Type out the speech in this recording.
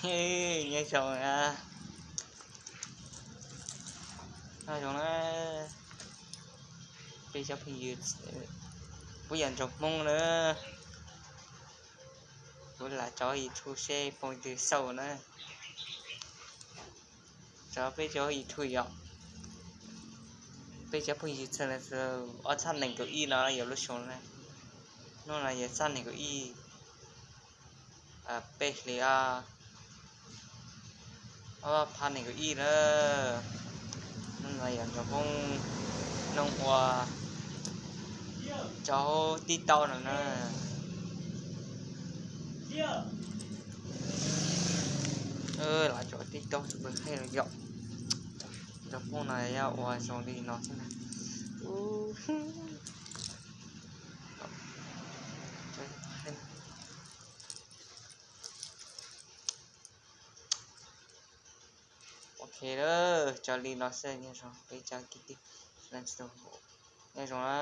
Nyob zoo na, nyob zoo na, peb cov phooj ywg, kuv yog Ntxoov Hmoob na, kuv lam tso YouTube seb phooj ywg xauj na. Tso peb cov YouTube yom, peb cov phooj ywg txhua leej txhua tus, ob txhiab nees nkaum ib no yog lub xyoo na, hnub no yog txhiab nees nkaum ib, peb hlis ob phav nees nkaum ib na. Hnub no yog Ntxoov Hmoob noog ua tso hauv TikTok no na. Lam tso TikTok tsis pom qhia los yom. Ntxoov Hmoob no yog ua zoo li no xwb na. Ok, tso li no xwb, nyob zoo peb cov kwv tij, nyob zoo na.